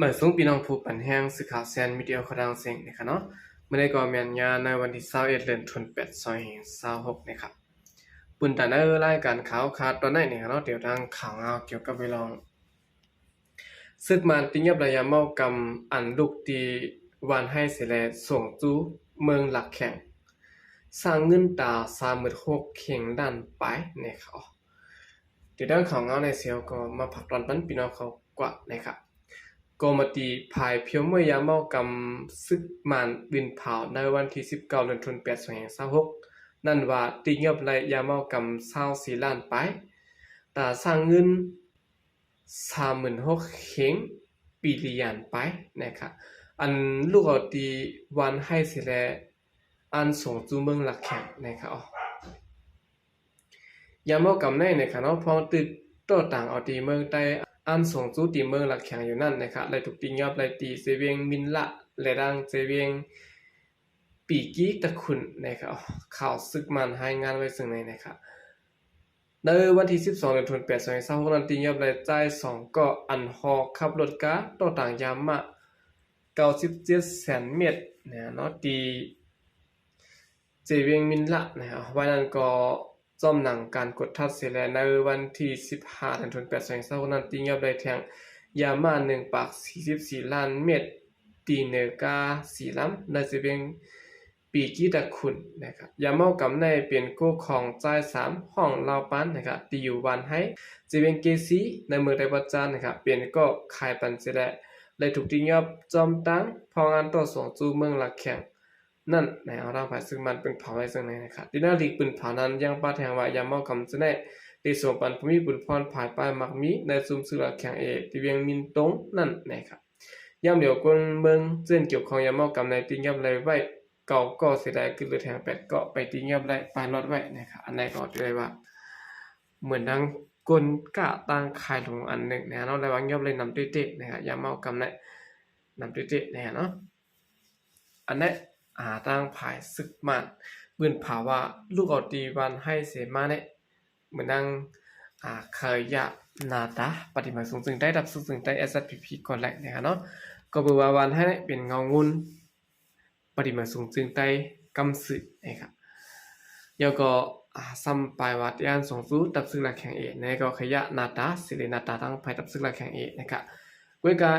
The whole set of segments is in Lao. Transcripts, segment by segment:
ມາສົ່ງພີ່ນ້ອງຜູ້ປັນແຮງ ສື່ຂ່າວແຊນມີເດຍຂອງຕ່າງເຊງນະຄະເນາະ. ມື້ນີ້ກໍແມ່ນຍາມໃນວັນທີຊາວເອັດ ເດືອນ ເດືອນ ແປດ ສອງພັນຊາວຫົກນະຄະ. ປຸນຕາໃນລາຍການຂ່າວຄາດຕອນໃນນະຄະເນາະ ດຽວທາງຂ່າວງາວກ່ຽວກັບເລື່ອງ ເສິກມານຕິຍອບໄລຍາເມົາກຳອັນລຸກທີ່ວານໄຮເສແລ ສົງຈູເມືອງຫຼັກແຂງ ສ້າງເງິນຕາສາມໝື່ນຫົກເຄງລ້ານປາຍນະຄະ. ຕິດຕາມຂ່າວງາວໃນເຊວກໍມາຝາກຕອນປັນພີ່ນ້ອງເຂົາກວ່ານະຄະ. ກໍມາຕີພາຍພຽວເມື່ອຍາເມົາກຳເສິກມານປືນເຜົາໃນວັນທີສິບເກົ້າ ເດືອນ ເດືອນ ແປດ ສອງພັນຊາວຫົກນັ້ນວ່າ ຕິຍອບໄລຍາເມົາກຳຊາວສີ່ລ້ານປາຍ ຕາສ້າງເງິນ ສາມໝື່ນຫົກເຄງປີລຽນໄປນະຄະ. ອັນລູກເອົາຕີວານໄຮເສແລ ອັນສົງຈູເມືອງຫຼັກແຂງນະຄະ. ຍາເມົາກຳໃນນະຄະເນາະ ພວກຕຶກຕໍ່ຕາງເອົາຕີເມືອງໃຕ້ ອັນສົງຈູຕີເມືອງຫຼັກແຂງຢູ່ນັ້ນນະຄະ ໄດ້ຖືກຕິຍອບໄລຕີເຊວຽງມິນລະ ແລະ ດັ່ງເຊວຽງ ປີກີຕະຄຸນນະຄະ. ຂ່າວເສິກມານລາຍງານໄວ້ເຊິ່ງໃນນະຄະ. ໃນວັນທີສິບສອງ ເດືອນ ເດືອນ ແປດ ສອງພັນຊາວຫົກນັ້ນ ຕິຍອບໄລຈາຍສອງເກາະ ອັນຫໍຂັບລົດກາຕໍ່ຕາງຍາມະ ເກົ້າສິບເຈັດແສນເມັດນະເນາະ ທີ່ເຊວຽງມິນລະນະ. ວ່ານັ້ນກໍ ຈອມໜັງການກົດທັດເສແລ ໃນວັນທີສິບຫ້າ ເດືອນ ເດືອນ ແປດ ສອງພັນຊາວຫົກນັ້ນ ຕິຍອບໄລແທ່ງຍາມະ ໜຶ່ງປາກສີ່ສິບສີ່ລ້ານເມັດ ຕີເນີກາສີ່ລຳ ໃນເຊວຽງ ປີກີຕະຄຸນນະຄະ. ຍາເມົາກຳໃນເປັນໂກຂອງຈາຍສາມ ຫ້ອງລາວປານນະຄະ ທີ່ຢູ່ວານໄຮ ເຊວຽງເກຊີ ໃນເມືອງໄດປະຈານນະຄະ ເປັນເກາະຂາຍປັນເສແລ ໄດ້ຖືກຕິຍອບຈອມຕາງພອງງານຕໍ່ສົງຈູເມືອງຫຼັກແຂງນັ້ນນະ. ທາງຝ່າຍເສິກມານປືນເຜົາໄວ້ເຊິ່ງໃນນະຄະ. ທີ່ໜ້າລີກປືນເຜົານັ້ນ ຍັງປະແທງວ່າ ຍາເມົາກຳຈະແນ ໄດ້ສົ່ງປັນຜູ້ມີບຸນພອນພາຍປ້າຍມັກມີ ໃນຊຸມເສິກຫຼັກແຂງເອ ທີ່ວຽງມິນຕົງນັ້ນນະຄະ. ຍາມດຽວ ກົນເມືອງເຊິ່ງກ່ຽວຂ້ອງຍາເມົາກຳໃນ ຕິຍອບໄລໄວ້ເກົ້າເກາະເສແລ ຄືເຫຼືອແທ່ງແປດເກາະ ໄປຕິຍອບໄລປາຍລອດໄວ້ນະຄະ. ອັນໃດກໍຖືໄດ້ວ່າ ເໝືອນດັ່ງກົນກະຕັ້ງຂາຍຫຼວງອັນໜຶ່ງນະເນາະ ແລະ ວ່າຍອບໄລນຳເຕະໆນະຄະ. ຍາເມົາກຳໃນນຳເຕະໆນະເນາະ. ອັນໃດ ອາ ທາງຝ່າຍເສິກມານ ປືນເຜົາວ່າ ລູກເອົາຕີວານໄຮເສມາແນ ເໝືອນດັ່ງ ອາ ຂະຍະນາຕາ ປະຕິມາສູງເຊິ່ງໃຕ້ ດັບສູງເຊິ່ງໃຕ້ ເອສແອັດພີພີ ກ່ອນແລະນະຄະເນາະ. ກໍເບີວ່າວານໄຮເປັນເງົາງຸ່ນ ປະຕິມາສູງເຊິ່ງໃຕ້ກຳຊຶນະຄະ. ແລ້ວກໍ ອາ ຊຳປາຍວ່າ ຕິອານສົງຊູ ດັບຊຶກຫຼັກແຂງເອ ໃນກໍຂະຍະນາຕາ ເສເລນາຕາ ທາງຝ່າຍດັບຊຶກຫຼັກແຂງເອນະຄະ. ເວີຍກະ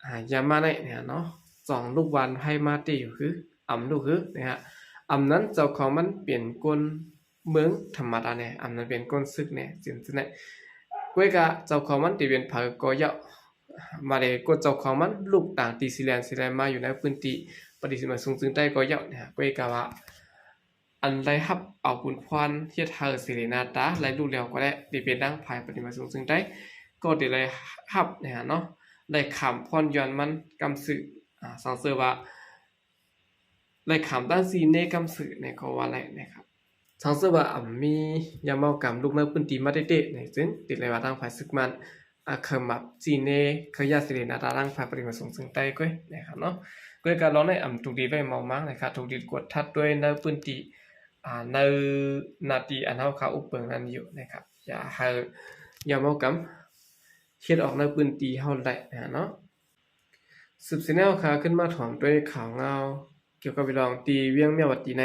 ອາ ຍາມາໃນນະເນາະ ສອງລູກວານໄຮມາເຕຢູ່ຄື ອຳລູກຄືນະຄະ. ອຳນັ້ນເຈົ້າຂອງມັນເປັນຄົນ ເມືອງທຳມະດາແດ່ ອຳນັ້ນເປັນຄົນເສິກແດ່ ຈັ່ງຊີ້ນະ. ເວີຍກະເຈົ້າຂອງມັນຕິເປັນໃຜກໍເຍົາະ ມາເດກົດເຈົ້າຂອງມັນ ລູກຕ່າງຕີຊິແລນຊິແລນມາຢູ່ໃນພື້ນທີ່ ປະຕິມາສູງເຊິ່ງໃຕ້ກໍເຍົາະນະ. ເວີຍກະວ່າ ອັນໄດ້ຮັບເອົາບຸນພອນ ເຮັດໃຫ້ເສເລນາຕາ ໄດ້ລູກແລ້ວກໍໄດ້ ທີ່ເປັນດັ່ງຝ່າຍປະຕິມາສູງເຊິ່ງໃຕ້ ກໍໄດ້ໄດ້ຮັບນະເນາະ ໄດ້ຂາມພອນຍ້ອນມັນກຳຊຶ ອາ ສັງເສີວ່າ ໄລ່ຂາມຕັ້ງຈີເນກຳຊຶນະ ກໍວ່າໄດ້ນະຄະ. ສັງເສີວ່າອຳມີຍາເມົາກຳລຸກໃນພື້ນທີ່ມາເຕໆນະ ເຊິ່ງຕິດໄລ່ວ່າທາງຝ່າຍເສິກມານ ອາ ເຂົ້າມາຈີເນ ເຂົ້າຢາດເສເລນາຕາ ທາງຝ່າຍປະຕິມາສູງເຊິ່ງໃຕ້ກ້ວຍນະຄະເນາະ. ກ້ວຍກາລອງໃນອຳຖືກດີໄວ້ເມົາມາງນະຄະ ຖືກດີກວດທັດດ້ວຍໃນພື້ນທີ່ ອາ ໃນໜ້າທີ່ອັນເຮົາຄາອຸເປິງນັ້ນຢູ່ນະຄະ. ຢ່າໃຫ້ຍາເມົາກຳເຮັດອອກໃນພື້ນທີ່ເຮົາໄດ້ນະເນາະ. ສືບສຽນແນວຂ່າວຂຶ້ນມາຖອມດ້ວຍຂ່າວງາວກ່ຽວກັບເລື່ອງທີ່ວຽງແມວວັດຕີໃນ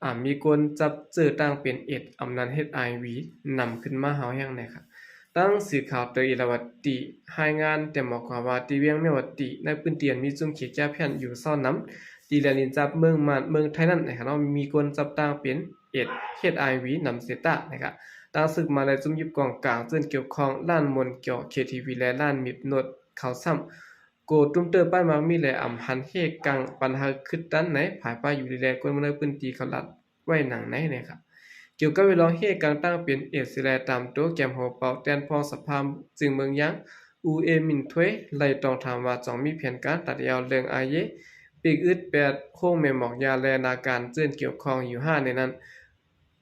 ອາ ມີຄົນຈັບເຈີຕ່າງເປັນເອດ ອຳນານເຮັດໄອວີ ນຳຂຶ້ນມາເຮົາແຮງແນ່ຄະ. ຕັ້ງສື່ຂ່າວເຕີອີລາວັດຕີ ລາຍງານແຕ່ໝໍກວ່າ ທີ່ວຽງແມວວັດຕີ ໃນພື້ນທີ່ອັນມີຊຸມເຂດຈາພຽນຢູ່ເຊົານຳ ທີ່ແລນດິນຈາກເມືອງມານ ເມືອງໄທນັ້ນນະຄະເນາະ ມີຄົນຈັບຕ່າງເປັນເອດ ເຮັດໄອວີ ນຳເສຕານະຄະ. ຕັ້ງສືບມາແລະ ຊຸມຢິບກອງກາງ ເຊິ່ງກ່ຽວຂ້ອງ ຮ້ານມົນກຽວ ເຄທີວີ ແລະ ຮ້ານມິບໂນດ ເຂົາຊ້ຳ ໂກຕຸ້ມເຕີປ້າຍໝາກມີ ແລະ ອຳຫັນເຮກກັງ ປັນຫາຄຶດຕັນໃນພາຍປ່າຢູ່ດີແລ ຄົນເມືອງໃນພື້ນທີ່ເຂົາລັດໄວ້ໜັງໃນນະຄະ. ກ່ຽວກັບເລື່ອງເຮກກັງຕ່າງເປັນເອດເສແລ ຕາມໂຕແກມໂຮເປົາ ແຕ່ນພອງສະພາ ຈຶ່ງເມືອງຍາງ ອູເອມິນທວຍ ໄລ່ຕ້ອງຖາມວ່າ ຈ່ອງມີແຜນການຕັດແອວເລື່ອງອາເຢ ປີກອຶດແປດ ໂຮງແມ່ໝອກຢາ ແລະ ນາການເຊິ່ງກ່ຽວຂ້ອງຢູ່ຫ້າໃນນັ້ນ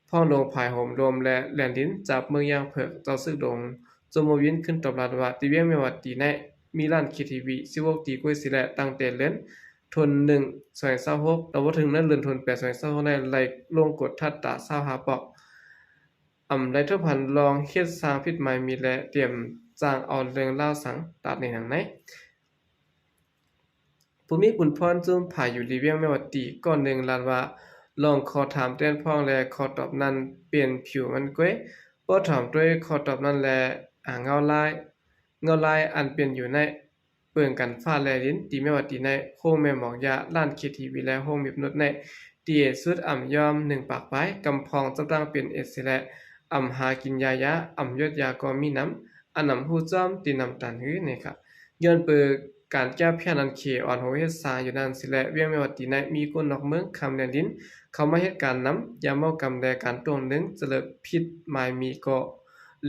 ພ້ອມລົງພາຍໂຮມລົມ ແລະ ແລນດິນຈາກເມືອງຍາງເຜິກ ເຈົ້າຊຶກດົງ ໂຈໂມວິນ ຂຶ້ນຕອບລັດວ່າ ທີ່ວຽງແມວວັດຕີໃນ ມີຮ້ານເຄທີວີ ສິບຫົກ ຕີກ້ວຍເສແລ ຕັ້ງແຕ່ເດືອນ ທົນ ໜຶ່ງ ສອງພັນຊາວຫົກ ຕໍ່ມາເຖິງໃນເດືອນ ໂທນ ແປດ ສອງພັນຊາວຫົກ ໄດ້ໄລ່ລົງກວດທັດຕາຊາວຫ້າປອກ ອຳໄດ້ທົບຫັນລອງເຮັດສ້າງຜິດໝາຍມີ ແລະ ຕຽມສ້າງເອົາເລື່ອງລາວສັງຕາດໃນໜັງໃນ. ຜູ້ມີບຸນພອນຈຸມຜາຢູ່ລີວຽງແມ່ວະຕີ ກ້ອນໜຶ່ງລາດວ່າ ລອງຂໍຖາມແຕ່ນພ້ອງແລ ຂໍ້ຕອບນັ້ນເປັນຜິວມັນກ້ວຍ. ພໍຖາມດ້ວຍຂໍ້ຕອບນັ້ນແລ ອາ ເງົາລາຍ ເງົາລາຍອັນເປັນຢູ່ໃນ ເບິ່ງກັນຟ້າແລດິນ ທີ່ແມ່ວະຕີໃນ ໂຮງແມ່ໝອກຢາ ຮ້ານເຄທີວີ ແລະ ໂຮງເວັບນົດໃນ ທີ່ສຸດອຳຍອມໜຶ່ງປາກປາຍ ກຳພອງຈັບຕັ້ງເປັນເອດຊິແລະ ອຳຫາກິນຢາຢາ ອຳຢົດຢາກໍມີນຳ ອັນນຳຮູ້ຈ້ອມທີ່ນຳຕານຮືນີ້ຄະ ຍ້ອນເປີການແກ້ວພຽນອັນເຄອ່ອນໂຫເຮັດສາງຢູ່ນັ້ນຊິແລ ວຽງແມ່ວະຕີໃນ ມີຄົນນອກເມືອງຄຳແລດິນ ເຂົ້າມາເຮັດການນຳ ຢາເມົາກຳແລການຕົວະໜຶ່ງ ຈະເລີບຜິດໝາຍມີກໍ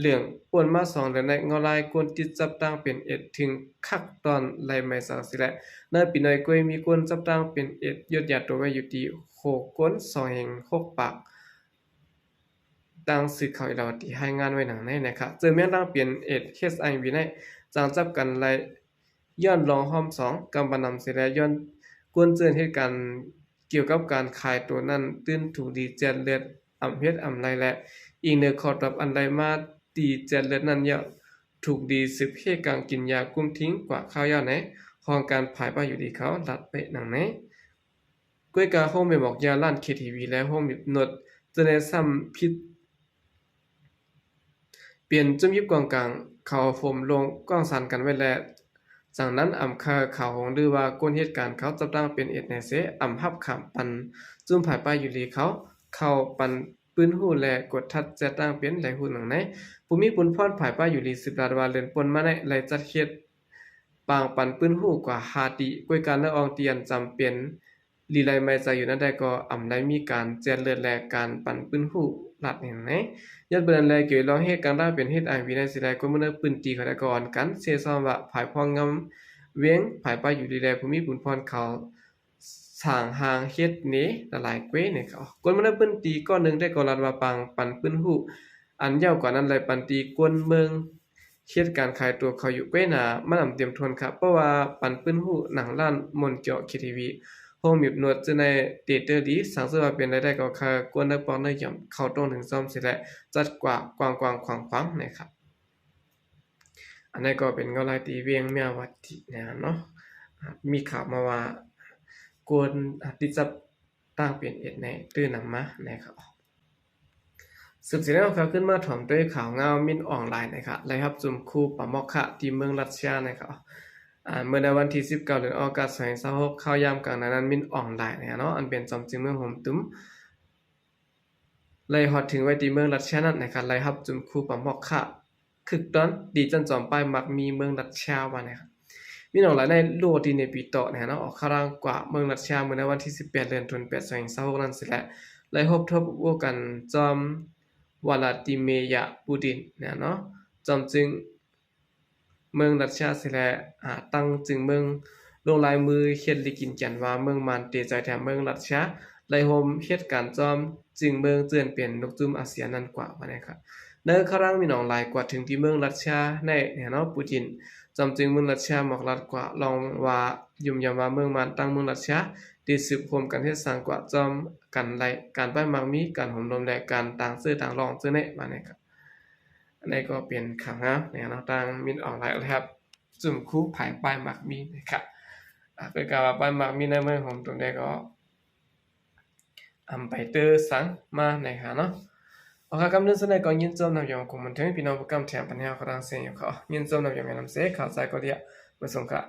ເລື່ອງ ປ່ນມາສອງເດືອນໃນ ເງົາລາຍຄົນຕິດຈັບຕັ້ງເປັນເອດ ເຖິງຂັ້ນຕອນໄລ່ໄໝຈັບຊິແລ ໃນປີນ້ອຍກ້ວຍມີຄົນຈັບຕັ້ງເປັນເອດ ຢົດຢາຕົວໄວ້ຢູ່ທີ່ໂຄກົນ ສອງແຫ່ງຫົກປາກ. ດັ່ງສື່ຂ່າວອີລາວະຕີ ລາຍງານໄວ້ດັ່ງໃນນະຄະ ເຈີແມ່ນຕັ້ງເປັນເອດ ເອັດໄອວີ ໃນ ຈັ່ງຈັບກັນໄລ່ ຍ້ອນລອງຮອບສອງ ກຳບານຳເສຍແລ ຍ້ອນກົນເຈີນເຮັດການ ກ່ຽວກັບການຂາຍໂຕນັ້ນ ຕື່ນຖືກດີແຈກເລືອດ ອຳເຮັດອຳໄລ່ແລ ອີງເໜືອຂໍ້ຕອບອັນໄດ້ມາ ຕີແຈກເລືອດນັ້ນຍາວ ຖືກດີສືບເຮັດການກິນຢາກຸມທິງກວ່າຄາວຍາວໃນ ຫ້ອງການພາຍປາຍຢູ່ດີເຂົາ ລາດໄວ້ດັ່ງໃນ. ກ້ວຍກາໂຮງແມ່ໝອກຢາ ຮ້ານເຄທີວີ ແລະ ໂຮງເວັບນົດ ຈະໄດ້ຊ້ຳຜິດ ປ່ຽນຈຸ້ມຢິບກອງກາງ ເຂົາໂຮມລົງກອງສານກັນໄວ້ແລ ຈັ່ງນັ້ນອຳຄາວຂ່າວໂຮງລືວ່າ ຄົນເຮັດການເຂົາຈັບຕັ້ງເປັນເອດແນເສ ອຳຮັບຂາມປັນຈຸ້ມພາຍປາຍຢູ່ລີເຂົາ ເຂົ້າປັນ ປືນຫູ ແລະ ກົດທັດຈັດຕັ້ງເປັນລາຍຫູໜັງໃນ. ຜູ້ມີບຸນພອນພາຍປາຍຢູ່ລີ ສືບລາດວ່າ ເດືອນປົນມາໃນ ໄດ້ຈັດເຮັດປາງປັນປືນຫູກວ່າຫ້າຕີ ກ້ວຍກາເນື້ອອ່ອງທີ່ອັນຈຳເປັນ ລີໄລໄມຈາກຢູ່ນັ້ນໄດ້ກໍອຳໄດ້ມີການແຈກເລືອດ ແລະ ການປັນປືນຫູ ລາດແນວໃນ. ຍ້ອນເປັນນັ້ນແລ ກ່ຽວລອງເຮັດການລາວເປັນເຮັດໄອວີໃນຊິໄລ ຄົນເມືອງໃນພື້ນທີ່ເຂົາໄດ້ກໍອ່ອນກັນ ເຊຊອມວ່າ ພາຍພອງງາມວຽງ ພາຍປາຍຢູ່ລີ ແລະ ຜູ້ມີບຸນພອນເຂົາ ສ້າງຮ່າງເຮັດເນຫຼາຍໆເກວເນ ຄົນມາໃນພື້ນທີ່ກ້ອນໜຶ່ງໄດ້ກໍລາດວ່າ ປາງປັນປືນຫູ ອັນຍາວກວ່ານັ້ນ ແລະ ປັນຕີຄົນເມືອງເຮັດການຂາຍຕົວເຂົາຢູ່ເກວໜາ ມັນອຳເຕັມທົນຄະ ເພາະວ່າປັນປືນຫູໜັງຮ້ານມົນເຈາະ ເຄທີວີ ໂຮງມີບນວດ ຈະໃນເຕເຕີລີ ສັງເສີວ່າເປັນລາຍໄດ້ກໍຄະ ກວນໄດ້ປອກເນີຍອມເຂົ້າຕົງໜຶ່ງຊອມເສຍ ແລະ ຈັດກວ່າກວ້າງໆຂວາງໆເນຄະ. ອັນນີ້ກໍເປັນເງົາລາຍທີ່ວຽງແມວວັດຕິນະເນາະ ມີຂ່າວມາວ່າ ກວນຕິດຈັບຕ່າງເປັນເອດໃນຕື່ນນຳມານະຄະ. ສືບເສຍແລ້ວຄະ ຂຶ້ນມາຖອມດ້ວຍຂ່າວງາວ ມິນອອງລາຍນະຄະ ໄລ່ຮັບຈຸມຄູປາມອກຄະ ທີ່ເມືອງຣັດເຊຍນະຄະ. ອາ ເມື່ອໃນວັນທີສິບເກົ້າ ເດືອນອອກກັດ ສອງພັນຊາວຫົກ ຂ່າວຍາມກາງນານນັ້ນ ມິນອອງລາຍນະເນາະ ອັນເປັນຈອມຈຶ່ງເມືອງໂຮມຕຸມ ໄລ່ຮອດເຖິງໄວ້ທີ່ເມືອງຣັດເຊຍນັ້ນນະຄະ ໄລ່ຮັບຈຸມຄູປາມອກຄະ ຄຶກຕອນ ຕີຈັນຈອມປ້າຍໝາກມີເມືອງຣັດເຊຍວ່ານະຄະ. ມີໜອງຫຼາຍໃນໂລກທີ່ເນປີເຕາະນະເນາະ ອອກຂ່າວລາວກວ່າເມືອງຣັດເຊຍ ເມື່ອໃນວັນທີສິບແປດ ເດືອນ ແປດ ສອງພັນຊາວຫົກນັ້ນຊິແລະ ໄດ້ພົບທົບໂອ້ກັນຈອມ ວລາດີເມຍ ປູຕິນ ນະເນາະ ຈອມຈຶ່ງ ເມືອງຣັດເຊຍຊິແລະ ອາ ຕັ້ງຈຶ່ງເມືອງ ລົງລາຍມືເຮັດລິກິນແກ່ນວ່າ ເມືອງມານເຕໃຈແຖມເມືອງຣັດເຊຍ ໄລ່ໂຮມເຮັດການຈອມຈຶ່ງເມືອງເຈື່ອນເປັນນົກຈຸ້ມອາຊຽນນັ້ນກວ່າ ວ່າແນວນັ້ນ. ໃນຄະລາງມີໜອງຫຼາຍກວ່າເຖິງທີ່ເມືອງຣັດເຊຍໃນແນວເນາະ ປູຕິນ ຈອມຈຶ່ງເມືອງຣັດເຊຍ ມອກລາດກວ່າລອງວ່າ ຢ້ອມຢາມວ່າເມືອງມານຕັ້ງເມືອງຣັດເຊຍ ທີ່ສືບໂຮມກັນເຮັດສ້າງກວ່າຈອມກັນໄລ່ ການປ້າຍໝາກມີ ການໂຫມລົມ ແລະ ການຕ່າງເຊື້ອຕ່າງລອງເຈີແນະ ວ່າແນວນັ້ນ. ອັນນີ້ກໍເປັນຂ່າວງາມນະເນາະ ທາງມິນອອນລາຍນະຄະ ຈຸ້ມຄູພາຍປ້າຍໝາກມີນະຄະ. ອາ ເກີດການວ່າປ້າຍໝາກມີໃນເມືອງໂຮມຕຸມໃດກໍ ອຳໄປເຕີສັງມານະຄະເນາະ. ເອົາຄະ ກຳເນີນສະໄນກໍຍິນຊົມນຳຢອງຄົງບັນເທີງ ພີ່ນ້ອງຜູ້ກຳແຖມປັນແຮວຂອງທາງເຊຍຢູ່ຄະ ຍິນຊົມນຳຢອງແມ່ນຳເຊ ຂ່າວໃສກໍເດຍ ມາສົ່ງຄະ.